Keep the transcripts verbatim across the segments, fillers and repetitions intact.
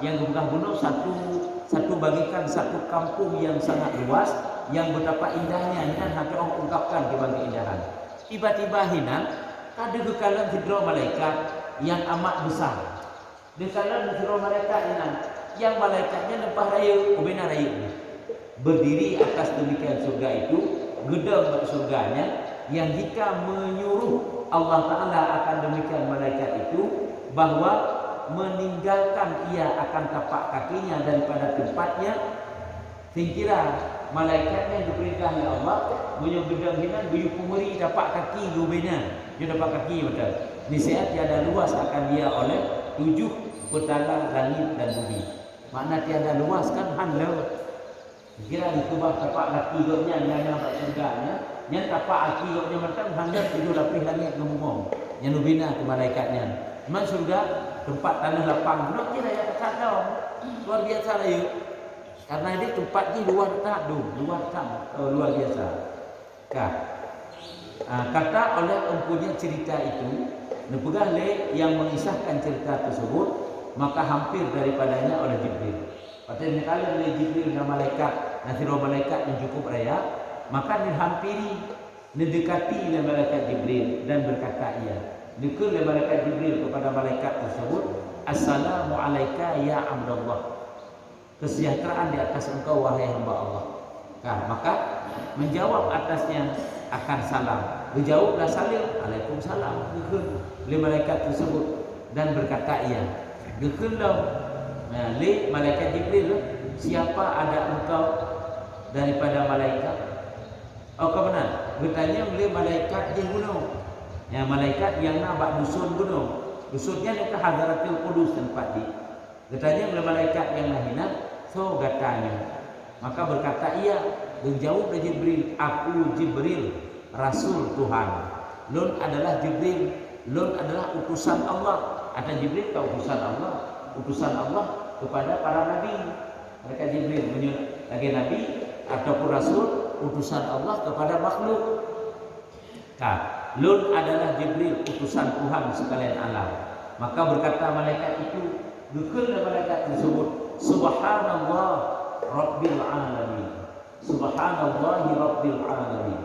Nyang geupeugah bunoe satu, satu bagaikan satu kampung yang sangat luas, yang betapa indahnya, nyan hana teuungkapkan kiban keindahan. Tiba-tiba hinan ka geukheun lom sidroe malaikat nyang amat besar. Geukheun lom sidroe malaikat hinan, nyang malaikat nyan leupah rayeuk, ubena rayeuk. Berdiri atas demikian surga itu, geudong bak surga nyan, yang jika menyuruh Allah Ta'ala akan demikian malaikat itu, bahwa meninggalkan ia akan tapak kakinya daripada tempatnya, singkira malaikat nyan geupeurintah lé Allah, meunyoe geudong hinan geuyue peumeri tapak kaki geuh ubena, nyoe tapak kaki mantong. Niscaya tiada luas akan dia oleh tujuh petala langit dan bumi. Makna tiada luas kan hana. Kira dikeubah tapak kaki gobnyan nyang na bak syeuruga nyan, nyan tapak kaki gobnyan mantong hana tujoh lapéh langét ngon bumoe nyang ubena keu malaikat nyan. Teuma syeuruga teumpat tanoh lapang, bunoe kira nyang that dong. Luar biasa rayeuk. Karena di teumpat jih luar that dong, luar that, eh, luar biasa. Ka. Ah, kata oleh empunya cerita itu, neupeugah lé yang mengisahkan cerita tersebut, maka hampir daripadanya oleh Jibril. Watée neukalon lé Jibril na malaikat, na sidroe malaikat nyang cukup raya, maka neuhampiri, neudekati lé malaikat Jibril dan berkata ia, geukheun lé malaikat Jibril kepada malaikat tersebut, "Assalamu alaika ya Abdallah." Kesejahteraan di atas engkau, wahai hamba Allah. Nah, maka menjawab atasnya akan salam. Geujaweueb lah saleuem, "Alaikumsalam," geukheun lé malaikat tersebut dan berkata ia, geukheun lom, nah, lé malaikat Jibril, "Siapa ada engkau daripada malaikat?" Oh, ka meunan, geutanyong lé malaikat jih bunoe. Ya, malaikat nyang na bak dusun bunoe. Dusun nyan ka Hadratil Qudus teumpat jih. Geutanyong lé malaikat nyang na hinan, "Soe gata nyoe?" Maka berkata ia, geujaweueb lé Jibril, "Aku Jibril, rasul Tuhan. Lôn adalah Jibril, lôn adalah utusan Allah." Ata Jibril ka utusan Allah, utusan Allah kepada para nabi. Malaikat Jibril meunyoe lagée nabi ataupun rasul, utusan Allah kepada makhluk. Ka, lôn adalah Jibril, utusan Tuhan sekalian alam. Maka berkata malaikat itu, geukheun lé malaikat tersebut, "Subhanallah Rabbil Alamin. Subhanallahi Rabbil Alamin."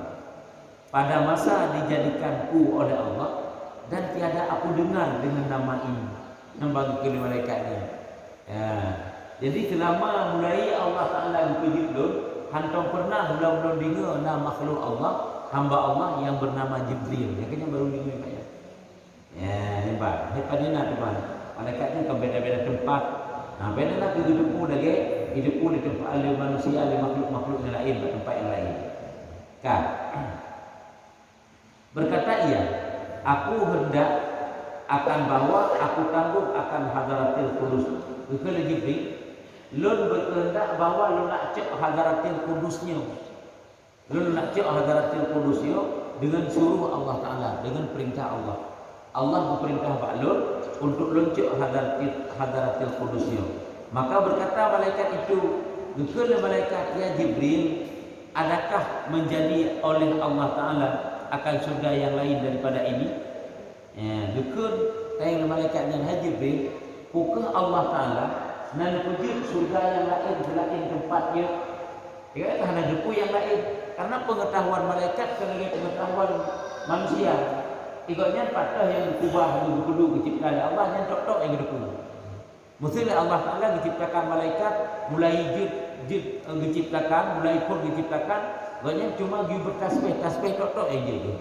Pada masa dijadikanku oleh Allah, dan tiada aku dengar dengan nama ini. Nyang bagi keu lé malaikat nyan. Ya. Jadi, selama mulai Allah Taala geupeujeuet lôn, hántom pernah lom lôn deungoe na makhluk Allah, hamba Allah nyang bernama Jibril. Nyang keuh nyan baru deungoe nyan. Ya, hebat. Hebat nyan teuma. Malaikat nyan ka beda-beda teumpat. Nah, beda na keu geuteupeue lagée, geuteupeue lé teumpat lé manusia, lé makhluk-makhluk nyang laén, bak teumpat nyang laén. Ka. Berkata ia, "Aku hendak akan bawa, aku tanggung akan Hadratil Qudus." Geukheun lé Jibril, "Lôn berkehendak bawa lôn nak cok Hadratil Qudus nyoe. Lôn nak cok Hadratil Qudus nyoe dengan suruh Allah Taala, dengan perintah Allah. Allah geupeurintah bak lôn untuk lôn cok Hadratil, Hadratil Qudus nyoe." Maka berkata malaikat itu, geukheun lé malaikat, "Ya Jibril, adakah menjadi oleh Allah Taala akan surga yang lain daripada ini?" Ya, geukheun lé malaikat nyan, "Hai Jibril, peu kheueh Allah Taala na neupeujeuet surga nyang laén seulaén teumpat nyoe?" Dia kata hana geuteupeue nyang laén, karena pengetahuan malaikat kon lagée pengetahuan manusia. Gobnyan pat teuh nyang geukeubah, geukeubah, geucebta lé Allah, nyan tok-tok nyang geuteupeue. Meusé lé Allah Taala geucebtakan malaikat, mulai jeuet, jeuet, eh, geucebtakan, mulai phon geucebtakan, gobnyan cuma geubri tasbih, tasbih tok-tok nyang jeuet.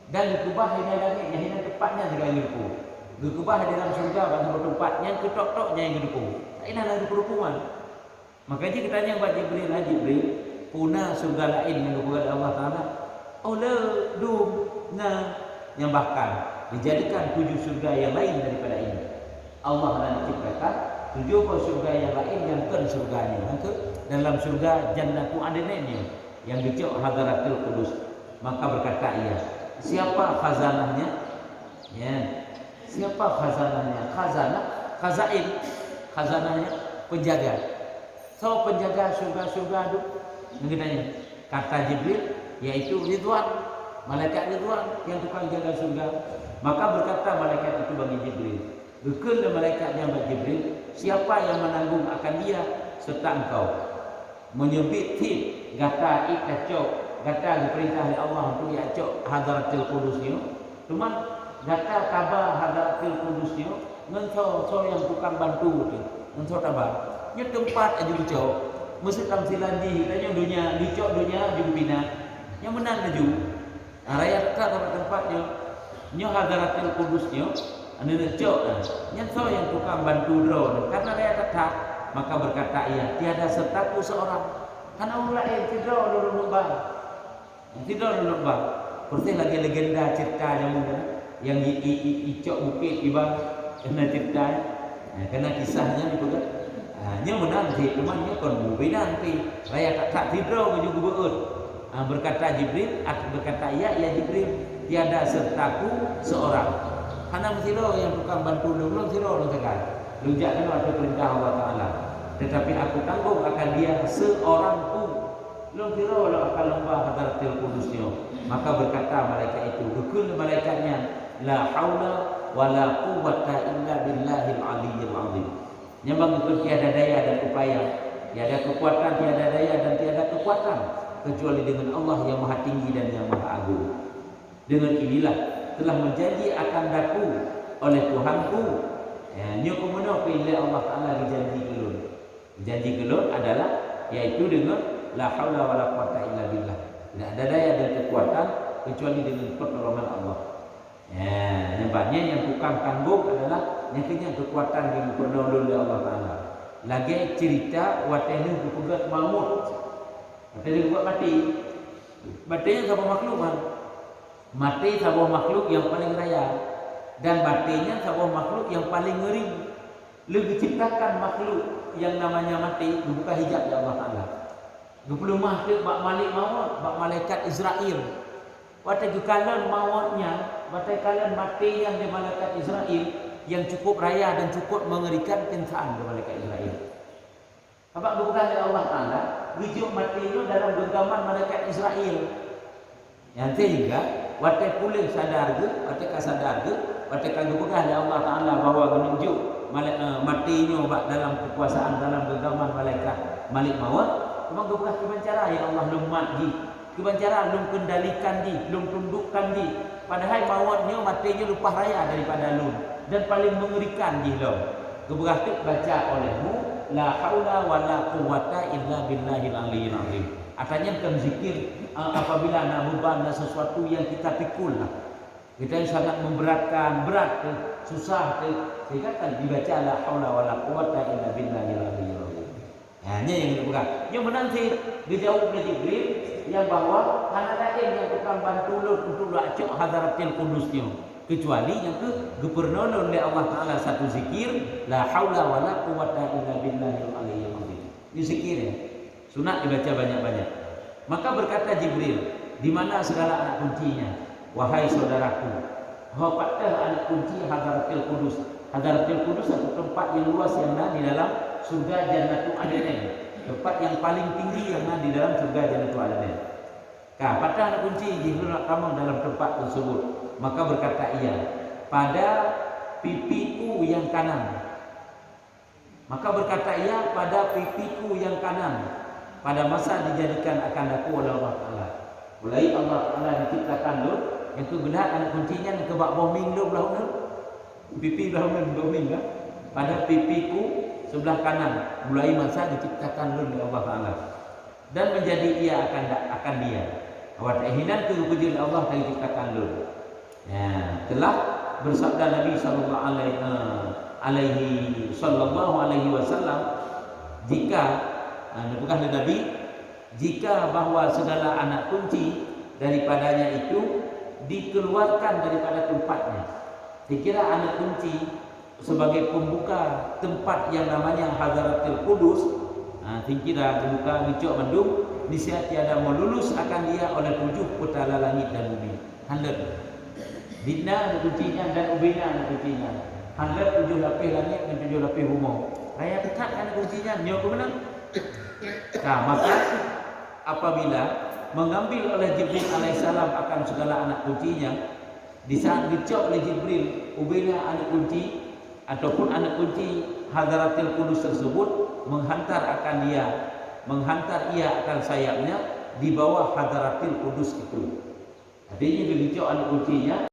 Dan geukeubah hinan langét, nyang hinan teumpat nyan sigoe nyang geuteupeue. Geukeubah di dalam syeuruga bak saboh teumpat, nyan keuh tok-tok nyang geuteupeue. Inan na geuteupeue. Maka jih geutanyong bak Jibril, "Hai Jibril, peu na syeuruga laén nyang geupeugah lé Allah Taala?" "Oh, le, dum, na, nyang bahkan dijadikan tujoh syeuruga nyang laén daripada ini." Allah na neucebtakan tujoh boh syeuruga nyang laén nyang kon syeuruga nyoe, nyang keu dalam syeuruga Jannatu Adnin nyoe, nyang geucok Hadratil Qudus. Maka berkata ia, "Siapa khazanahnya?" Ya. "Siapa khazanahnya?" Khazanah, khazain, khazanahnya, penjaga. "Soe penjaga syeuruga-syeuruga tu?" Nyang geutanyong. Kata Jibril, "Yaitu Ridwan, malaikat Ridwan nyang tukang jaga syeuruga." Maka berkata malaikat itu bagi Jibril, geukheun lé malaikat nyan bak Jibril, Siapa yang menanggung akan dia serta engkau? Meunyoe biet cit gata ék tacok, gata geupeurintah lé Allah untuk jak cok Hadratil Qudus nyoe, teuma gata taba Hadratil Qudus nyoe ngon soe, soe nyang tukang bantu teuh, ngon soe taba. Nyoe teumpat aju geucok. Meuseuti tamsilan jih, tanyoe donya, geucok donya aju geupinah. Nyang meunan laju. Raya that-that bak teumpat nyoe. Nyoe Hadratil Qudus nyoe, aneuk cok nyan. Nyan soe nyang tukang bantu droe nyoe? Karena raya that-that, maka berkata ia, "Tiada sertaku seorang." Hana ureueng laén, sidroe lôn reunob ba. Sidroe lôn reunob ba. Persis lagèe legenda cerita jameun nyan, nyang i, i, i, icok bukét iba, keunan cerita. Ha, keunan kisah nyan dipeugah. Ha, nyoe meunan cit, teuma nyoe kon bubena pih. Raya that-that sidroe geujok geubeuet. Ha, berkata Jibril, at-, berkata ia, "Ya Jibril, tiada sertaku seorang." Hana meusidroe nyang tukang bantu lôn, lôn sidroe lôn sagai. Lôn jak keunoe ateueh peurintah Allah Taala. Tetapi aku tanggung akan dia seorang pun. Lôn sidroe lôn akan lôn ba Hadratil Qudus nyoe. Maka berkata malaikat itu, geukheun lé malaikat nyan, "La haula wa la quwwata illa billahil aliyyil azim." Nyan ban geukheun tiada daya dan upaya, tiada kekuatan, tiada daya dan tiada kekuatan kecuali dengan Allah yang Maha Tinggi dan yang Maha Agung. Dengan inilah telah menjanji akan daku oleh Tuhanku. Ya, nyoe keumeunyoe pih lé Allah Taala geujanji keu lôn. Janji keu lôn adalah, yaitu dengan la haula wala quwwata illa billah. Tidak ada daya dan kekuatan kecuali dengan pertolongan Allah. Ya, nyang banyak nyang tukang tanggong adalah nyang keu nyan kekuatan nyang geupeureunoe lôn lé Allah Taala. Lagèe cerita watèe lheueh geupeugöt mawöt. Watèe lheueh geupeugöt maté. Maté nyan saboh makhluk, kan? Maté saboh makhluk nyang paleng raya. Dan maté nyan saboh makhluk nyang paleng ngeri. Lheueh geuciptakan makhluk nyang namanya maté, geubuka hijab lé Allah Taala. Geupeuleumah teuk bak Malik Mawöt, bak malaikat Israel. Watèe geukalon mawöt nyan, watèe kalon maté nyan lé malaikat Israel, nyang cukup raya dan cukup mengerikan, pingsan lé malaikat Israel. Sabab geupeugah lé Allah Taala, geujok maté nyoe dalam genggaman malaikat Israel. Nyang sehingga, watèe puléh sadar geuh, watèe ka sadar geuh, watèe ka geupeugah lé Allah Taala bahwa geuneuk jok malai-, eh, maté nyoe bak dalam keukuasaan, dalam genggaman malaikat Malik Mawöt, teuma geupeugah, "Kiban cara, ya Allah, lôn mat jih? Kiban cara lôn kendalikan jih, lôn tundukkan jih? Padahai mawöt nyoe, maté nyoe leupah raya daripada lôn dan paleng mengerikan jih lom." Geupeugah teuk, "Baca olehmu, la haula wala quwwata illa billahil aliyyil azim." Ata nyan kan zikir, a, apabila na beban, na sesuatu yang kita pikul lah. Kita yang sangat memberatkan, berat tu, susah tu, sehingga kan dibaca la haula wala quwwata illa billahil aliyyil azim. Ha, nyan nyang geupeugah. Nyoe meunan cit geujaweueb lé Jibril nyang bahwa hana laén nyang tukang bantu lôn untuk lôn cok Hadratil Qudus nyoe, kecuali nyang keuh geupeureunoe lôn lé Allah Taala satu zikir, la haula wala quwwata illa billahil aliyyil azim. Nyoe zikir nyan. Sunat dibaca banyak-banyak. Maka berkata Jibril, "Di mana segala anak kuncinya, wahai saudaraku?" Ho pat teuh aneuk kunci Hadratil Qudus. Hadratil Qudus satu tempat yang luas yang na di dalam surga Jannatu Adnin. Tempat yang paling tinggi yang na di dalam surga Jannatu Adnin. Ka, pat teuh aneuk kunci jih, lôn nak tamong dalam tempat tersebut. Maka berkata ia, "Pada pipiku yang kanan." Maka berkata ia, "Pada pipiku yang kanan, pada masa dijadikan akan daku oleh Allah Taala." Mulai Allah Taala diciptakan lôn, nyang keuh geulat aneuk kunci nyan keu bak boh mieng lôn blah uneun. Pipi blah uneun, boh mieng kan? Pada pipiku sebelah kanan, mulai masa diciptakan lôn oleh Allah Taala. Dan menjadi ia akan da-, akan dia. Awak tak hinan keu geupeujeuet Allah dari ciptakan lôn. Ya, telah bersabda Nabi sallallahu alaihi, eh, alaihi, sallallahu alaihi wasallam, jika, eh, neupeugah lé Nabi, jika bahwa segala anak kunci daripadanya itu dikeluarkan daripada tempatnya. Sekira aneuk kunci sebagai pembuka tempat yang namanya Hadratil Qudus, ha, singkira geubuka geucok mandum, niscaya tiada meululus akan dia oleh tujuh peutala langit dan bumi. Hán leuet. Di na aneuk kunci nyan dan ubena aneuk kunci nyan. Hán leuet tujoh lapéh langit dan tujoh lapéh bumoe. Raya teukat aneuk kunci nyan, nyoe keuh meunan. Nah, maka apabila mengambil oleh Jibril alaihissalam akan segala anak kuncinya, di saat geucok lé Jibril ubena aneuk kunci ataupun aneuk kunci Hadratil Qudus tersebut menghantar akan dia, menghantar ia akan sayapnya di bawah Hadratil Qudus itu. Jadi, ini begitu anu kuncinya,